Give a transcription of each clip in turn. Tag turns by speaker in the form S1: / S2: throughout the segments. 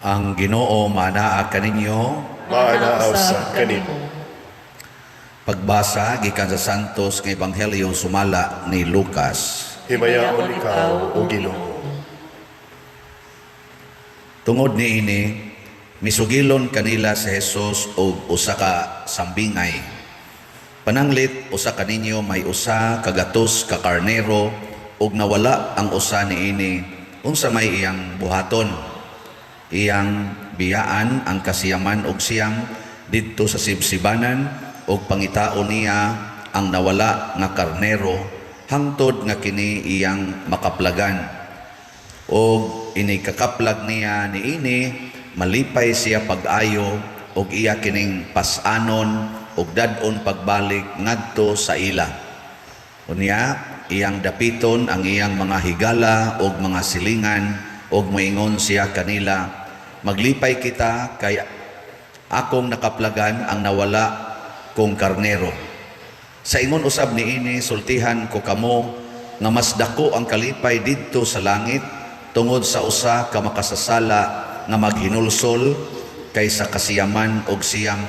S1: Ang Ginoo manaa kaninyo.
S2: Maanaa usab kanimo.
S1: Pagbasa gikan sa Santos nga Ebanghelyo sumala ni Lucas.
S2: Himayaon ikaw, o Ginoo.
S1: Tungod niini, misugilon kanila si Jesus og usa ka sambingay. Pananglit usa kaninyo may usa ka gatos ka karnero ug nawala ang usa niini, unsa may iyang buhaton? Iyang biyaan ang 99 didto sa sibsibanan ug pangitaon niya ang nawala nga karnero hangtod nga kini iyang makaplagan. Og ini kakaplag niya niini, malipay siya pag-ayo og iya kining pas-anon og dad-on pagbalik ngadto sa ila. Unya iyang dapiton ang iyang mga higala og mga silingan og moingon siya kanila, maglipay kita kay akong nakaplagan ang nawala kong karnero. Sa ingon usab niini, sultihan ko kamo nga mas dako ang kalipay didto sa langit tungod sa usa ka makasasala nga maghinulsol kaysa 99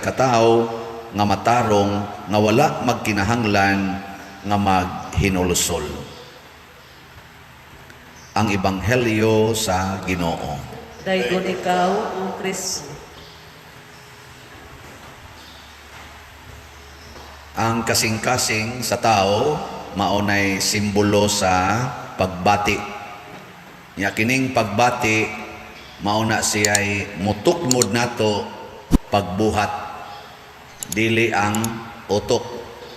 S1: ka tawo nga matarong nga wala magkinahanglan nga maghinulsol. Ang Ebanghelyo sa Ginoo.
S3: Daygon ikaw, O Kristo.
S1: Ang kasing-kasing sa tao maunay simbolo sa pagbati. Nya kining pagbati mauna siya'y mutukmod nato pagbuhat. Dili ang utok.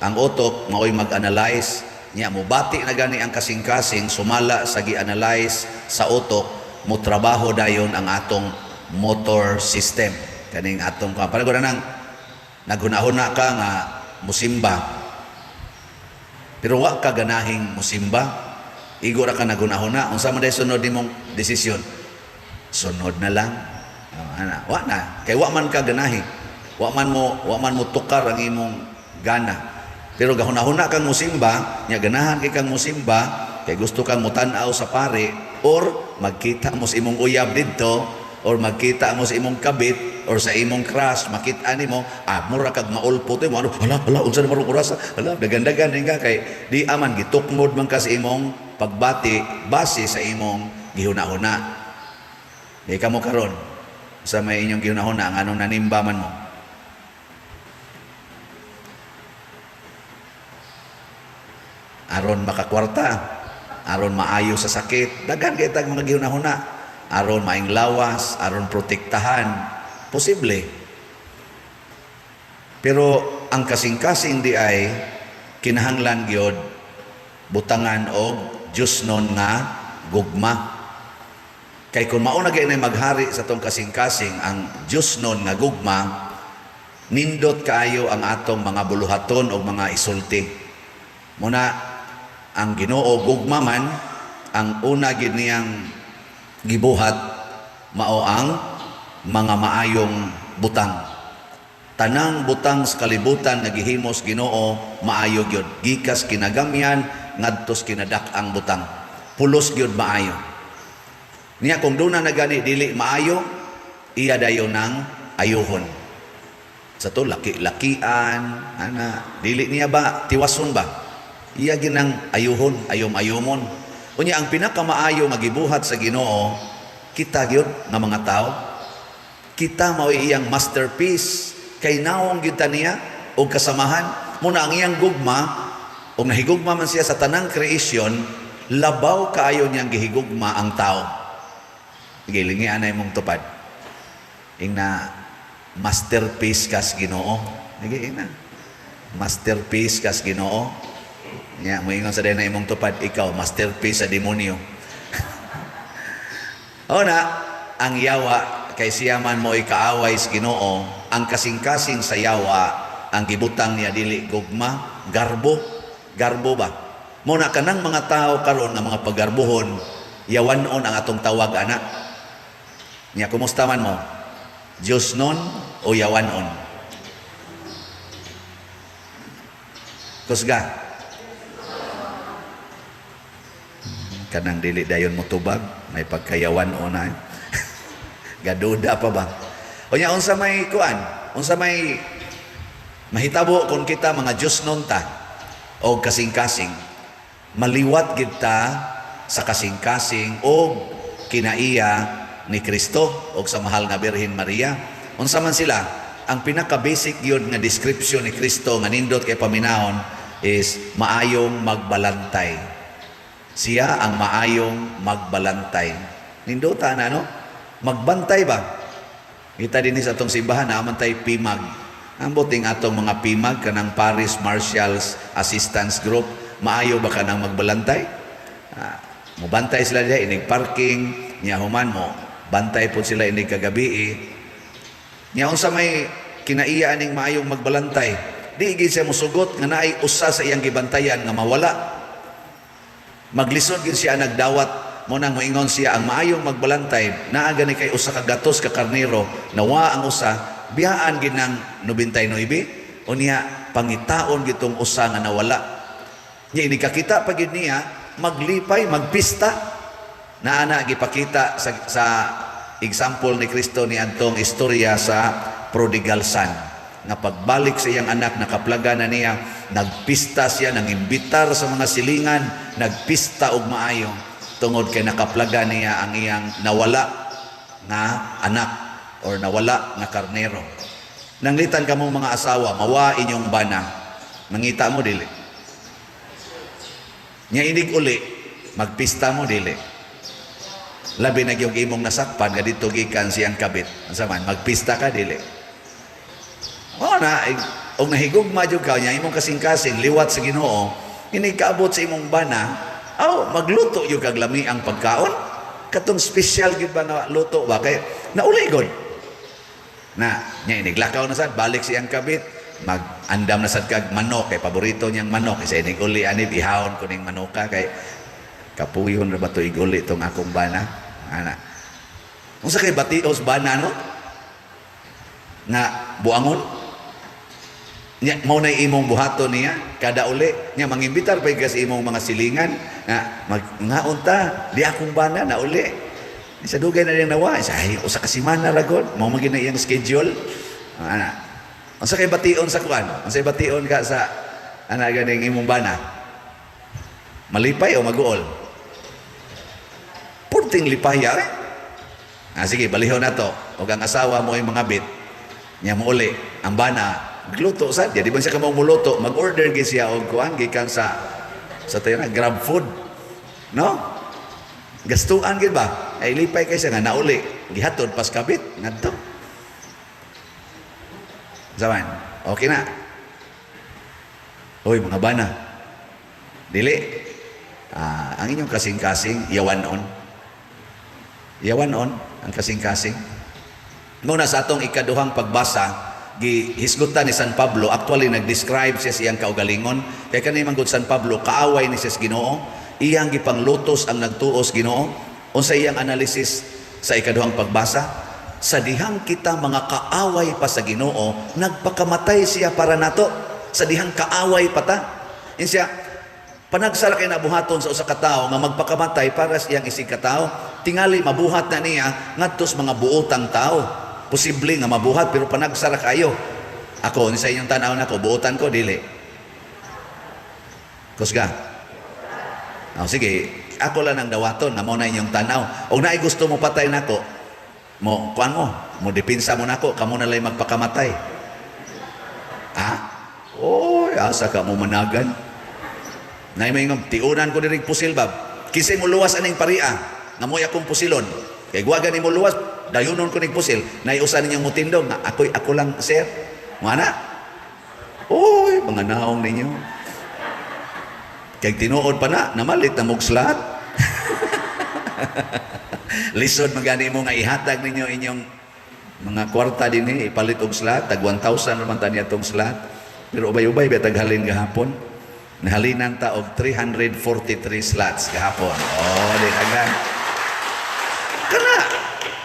S1: Ang utok mao'y mag-analyze. Nya mubati na gani ang kasing-kasing sumala sa gi-analyze sa utok, motrabaho dayon ang atong motor system. Kaning atong parang guna nang naghunahuna ka nga musimba. Pero wa ka ganahing musimba. Igo ra ka naghunahuna, unsa man day sunod nimong desisyon? Sunod na lang. Ana, wa na. Kay wa man ka ganahi. Wa man mo tukar ang imong gana. Pero gahunahuna kang musimba, nya ganahan kay kang musimba, kay gusto kang mutan-aw sa pare or magkita mo sa imong uyab didto or magkita mo sa imong kabit or sa imong crush, makita nimo, mura kag maulpo to, ano, hala, hala, unsa na marong orasa? Hala, dagan-dagan din ka kay di aman gitukmod man ka sa imong pagbati base sa imong gihunahuna. Di ka mo karon sa may inyong gihunahuna ang anong nanimba man mo. Aron makakwarta, aron maayo sa sakit, daghan kay tag mga gihunahuna, aron maing lawas, aron protektahan, posible. Pero ang kasing-kasing di ay kinahanglan gyud butangan og Diyos nun nga gugma. Kay kung mauna gay na maghari sa tong kasing-kasing ang Diyos nun nga gugma, nindot kaayo ang atong mga buluhaton o mga isulti. Muna ang Ginoo gugma man, ang una gid niyang gibuhat mao ang mga maayong butang. Tanang butang sa kalibutan nga gihimos Ginoo maayo gyud, gikas kinagamyan ngadtos kinadak ang butang. Pulos gyud maayo. Niya kung duna na gani dili maayo, iya dayon nang ayuhon. Sa to laki-lakian, ana, dili niya ba tiwason ba? Iya ginang ayuhon, ayom-ayomon. Unya ang pinakamaayo nga gibuhat sa Ginoo, kita gyud nga mga tao. Kita mao iyang masterpiece kay nawong gyud ta niya og kasamahan. Muna ang iyang gugma, og nahigugma man siya sa tanang creation, labaw kaayo niyang gihigugma ang tao. Gilingi anay mong tupad. Ingna masterpiece kas Ginoo. Sige ingna. Masterpiece kas Ginoo. Nya moingon sa dayna imong tupad, ikaw masterpiece sa demonyo. Ona ang yawa kay siya man mo'y kaaway sa Ginoo, ang kasing-kasing sa yawa ang gibutang niya dili gugma, garbo. Garbo ba? Muna kanang mga tao karon nga mga paggarbohon, yawanon ang atong tawag ana. Nya kumusta man mo? Diyos nun o yawanon? Kusga. Kanang dili dayon mo tubag, may pagkayawanon na. Gaduda pa ba? Unya, unsa may kuan? Unsa may mahitabo kung kita mga Diyosnon ta o kasing-kasing? Maliwat gid ta sa kasing-kasing o kinaiya ni Kristo o sa mahal nga Birhen Maria. Unsa man sila? Ang pinaka-basic yun nga description ni Kristo nga nindot kay paminahon is maayong magbalantay. Siya ang maayong magbalantay. Nindota na, no? Magbantay ba? Kita din sa atong simbahan, naa man tay PIMAG. Ang buting atong mga PIMAG, kanang Parish Marshals Assistance Group, maayo ba kanang magbalantay? Mobantay sila diya, inig parking, niya human mo, bantay po sila inig kagabi. Niya unsa may kinaiya aning maayong magbalantay? Di gid siya musugot nga naay usa sa iyang gibantayan nga mawala. Maglisod gid siya nagdawat mo nang moingon siya ang maayong magbalantay, naa gani kay usa ka gatos ka karnero, nawa ang usa, biyaan gid nang 99, unya pangitaon gitong usa nga nawala. Nya inikakita pa gid niya, maglipay, magpista. Naa na gipakita sa example ni Kristo ni adtong istorya sa prodigal son nga pagbalik sa iyang anak, nakaplaga na niya, nagpista siya, nangimbitar sa mga silingan, nagpista og maayo tungod kay nakaplaga niya ang iyang nawala nga anak or nawala nga karnero. Nanglitan ka mong mga asawa, mawa inyong bana, mangita mo dili? Nya inig uli, magpista mo dili? Labi na gyud imong nasakpan nga dito gikan siyang kabit. Unsa man, magpista ka dili? Mao na, og nahigugma jud ka nya imong kasing-kasing liwat sa Ginoo, inig kaabot sa imong bana, aw magluto jud kag lami ang pagkaon. Katong special gyud ba nga luto ba kay nauli gud. Na nya iniglakaw na sad, balik siyang kabit, mag-andam na sad kag manok kay paborito niyang manok. Kasi inig uli ani, ihawon ko ning manoka kay kapuyon ra ba to iguli tong akong bana. Ana. Unsa kay batios bana, no? Nga buangon. Nya mao nay imong buhaton niya kada uli nya mangimbitar pa ka sa imong mga silingan nga magngaon ta, di akong bana na uli. Sa dugay na niyang nawa, sa ay usa ka semana ra gud, mao man gyud na iyang schedule. Ana. Unsa kay bation sa kuan? Unsa bation ka sa ana ganing imong bana? Malipay o maguol? Purting lipaya eh. Sige, balihon na to. O ang asawa mo ay mga bit, niya mo uli, ang bana, gluto sa, di ba siya kamong muluto, mag-order gyud siya og kuan gikan sa tayo na Grab Food. No? Gastuan gyud ba? Ay lipay kay siya nga nauli, gihatod pas kabit ngadto. Zaman, okay na. Hoy mga bana. Dili. Ang inyong kasing-kasing yawanon. Yawanon ang kasing-kasing. Muna sa atong ikaduhang pagbasa, gihisgutan ni San Pablo, actually nag-describe siya sa iyang kaugalingon. Kay kani man gud San Pablo, kaaway ni siya sa Ginoo, iyang gipanglutos ang nagtuos Ginoo. Unsa iyang analysis sa ikaduhang pagbasa? Sa dihang kita mga kaaway pa sa Ginoo, nagpakamatay siya para nato. Sa dihang kaaway pa ta. Insiya, panagsara kay nabuhaton sa usa ka tawo nga magpakamatay para sa iyang isig ka tawo. Tingali mabuhat na niya ngadto sa mga buotang tao. Posible nga mabuhat pero panagsara kayo. Ako ni sa inyong tan-aw nako, buotan ko dili? Kusga. Oh, sige, ako lang ang dawaton nga mao na inyong tan-aw. Og naay gusto mo patay nako, mo kuan mo, mo depensa mo nako, kamo na lay magpakamatay. Ha? Oy, asa ka mo managan? Nay may ngam tiunan ko diri pusil bab. Kinsay mo luwas aning paria nga mo'y akong pusilon. Kay wa gani mo luwas, dayunon ko ning pusil. Nay usa ninyong mutindog nga ako'y ako lang, sir. Mo ana? Oy, mga naong ninyo. Kay tinuod pa na, namalit na mog slot. Lisod magani mo nga ihatag ninyo inyong mga kwarta dinhi ipalit og slot, tag 1,000 naman ta niya tong slot. Pero ubay-ubay ba taghalin gahapon? Nahalinan ta og 343 slots gahapon. Oh, di daghan. Kana.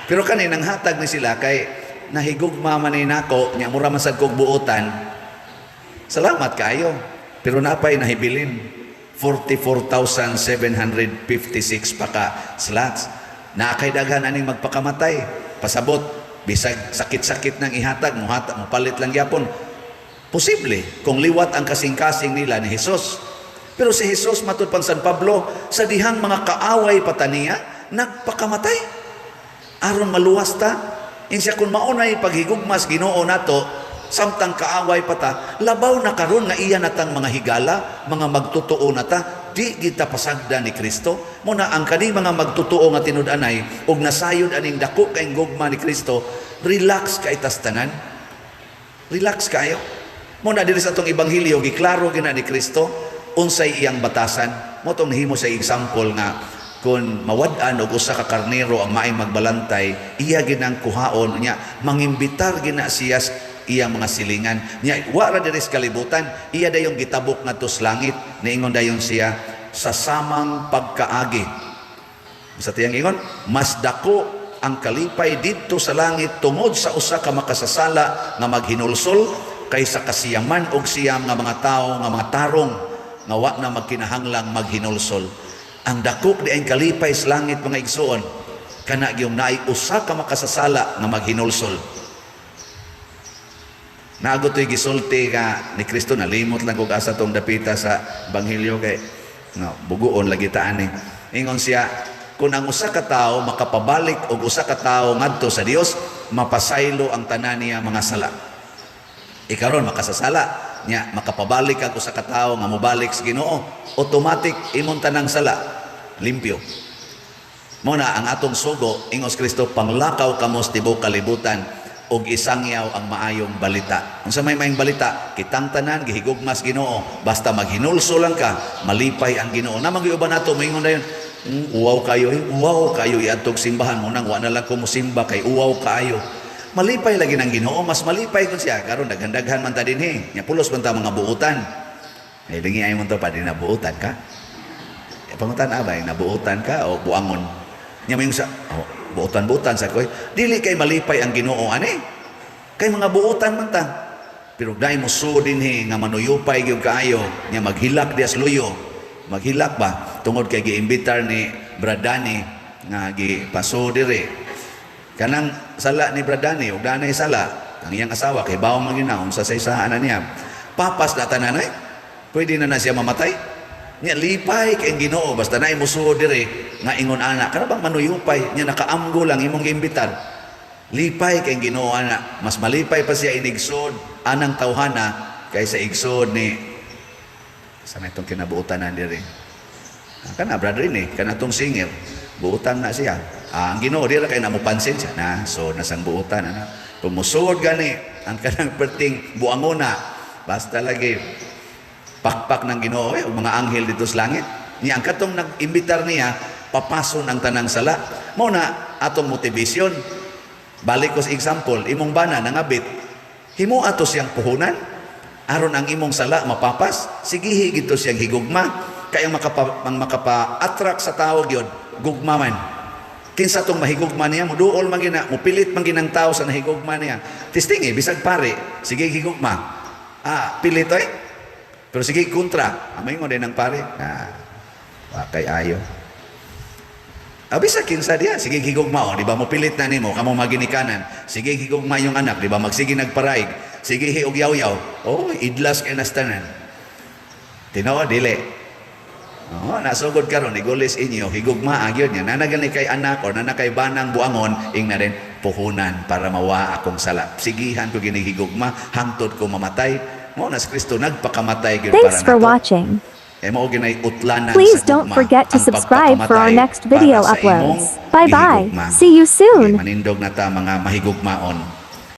S1: Pero kani nang hatag ni sila kay nahigugma man ni nako, nya mura man sad kog buotan. Salamat kaayo. Pero napay nahibilin 44,756 pa ka slots. Naa kay daghan aning magpakamatay. Pasabot, bisag sakit-sakit nang ihatag, muhatag, mupalit lang gyapon. Posible kung liwat ang kasing-kasing nila ni Jesus. Pero si Jesus, matud pang San Pablo, sa dihang mga kaaway pa ta niya, nagpakamatay aron maluwas ta. Insya kung maunay paghigugmas Ginoo nato samtang kaaway pa ta, labaw na karon nga iya natang mga higala, mga magtotoo na ta, di kita pasagda ni Kristo. Muna ang kani mga magtotoo nga tinud-anay ug nasayod aning dako kay gugma ni Kristo, relax kay tas tanan. Relax kayo. Muna diri sa atong ebanghelyo, giklaro gina ni Kristo unsay iyang batasan. Mo tong nahimo sa example nga kung mawad-an og usa ka karnero ang maayong magbalantay, iya ginang kuhaon niya, mangimbitar gina siya iyang mga silingan. Niya wa ra diri sa kalibutan, iya dayong gitabok ngadto sa langit. Niingon dayon siya sa samang pagkaagi. Sa tiyang ingon, mas dako ang kalipay didto sa langit tungod sa usa ka makasasala nga maghinulsol kaysa kasiyaman og siyam nga mga tawo nga mga tarong nga wa na magkinahanglang maghinulsol. Ang dako di ang kalipay sa langit, mga igsuon, kana gyung naay usa ka makasasala nga maghinulsol. Naago to'y gisulti ka ni Kristo, nalimot lang kog asa tong dapita sa Ebanghelyo kay no, buguon lagi ta ani. Ingon siya, kung ang usa ka tawo makapabalik og usa ka tawo ngadto sa Dios, mapasaylo ang tanan niya mga sala. Ikaron makasasala niya, makapabalik kag usa ka tawo nga mobalik sa Ginoo, automatic imong tanang sala limpyo. Mo na ang atong sugo, ingos Kristo, panglakaw kamo sa tibuok kalibutan og isangyaw ang maayong balita. Unsa may maayong balita? Kitang tanan gihigugmas Ginoo, basta maghinulsol lang ka, malipay ang Ginoo. Na magyuban nato moingon dayon, uwaw kayo, eh, uwaw kayo iadtog simbahan mo nang wa na lang ko mosimba kay uwaw kaayo." Malipay lagi ng Ginoo, mas malipay kun siya karon daghan-daghan man ta dinhi. Nya pulos man ta mga buutan. Ay lingi ay mo to pa din nabuutan ka. Eh, pangutan abay, nabuutan ka o buangon? Nya may sa oh, buutan-buutan sa koy. Dili kay malipay ang Ginoo ani. Kay mga buutan man ta. Pero dai mo so dinhi nga manuyupay gyud kaayo, nya maghilak dias luyo. Maghilak ba tungod kay giimbitar ni Bradani nga gipaso diri. Kanang sala ni Bradani ug danay sala ang iyang asawa kay bawang maginaon sa saysahan na niya. Papas na tanan ay. Pwede na na siya mamatay. Nya lipay kay ang Ginoo basta naay musuod diri nga ingon ana kana bang manuyupay nya nakaamgo lang imong giimbitar. Lipay kay ang Ginoo ana, mas malipay pa siya inigsod anang tawhana kaysa igsood ni sa itong kinabuotan na diri. Ah, kana brother ni, kana tong singer, buotan na siya. Ah, ang Ginoo dira kay namupansin siya na, so nasang buotan ana. Pumusuod gani ang kanang perting buangona, basta lagi pakpak ng Ginoo eh, ug mga anghel dito sa langit. Niya ang katong nag-imbitar niya, papason ang tanang sala. Mo na atong motivation. Balik ko sa example, imong bana nangabit, himo ato siyang puhunan aron ang imong sala mapapas. Sigihi gito siyang higugma. Kay ang makapa-attract sa tao gyud, gugma man. Kinsa tong mahigugma niya, muduol man gina, mupilit man ginang tao sa nahigugma niya. Testing eh, bisag pare, sige higugma. Ah, pilit oy. Pero sige kontra, amay mo din ang pare. Ah, wa kay ayo. Abi sa kinsa diya, sige higugma o, di ba mopilit na nimo kamo maginikanan. Sige higugma yung anak, di ba magsige nagparaig. Sige hiog yaw-yaw. Oh, idlas kay nastanan. Tinuod dili. Oh, nasugod karon igulis inyo, higugma gyud niya. Nana gani kay anak or nana kay banang buangon, ing na rin puhunan para mawa akong sala. Sigihan ko gini higugma hangtod ko mamatay. Mo na si Kristo nagpakamatay gyud para
S4: Thanks for
S1: nato.
S4: Watching.
S1: Eh mao ginay utlanan
S4: Please
S1: sa
S4: don't
S1: gugma
S4: forget to
S1: ang
S4: subscribe for our
S1: pagpakamatay
S4: next video
S1: para sa imong
S4: uploads. Bye bye.
S1: gihigugma.
S4: See you soon.
S1: Okay, manindog na ta mga mahigugmaon.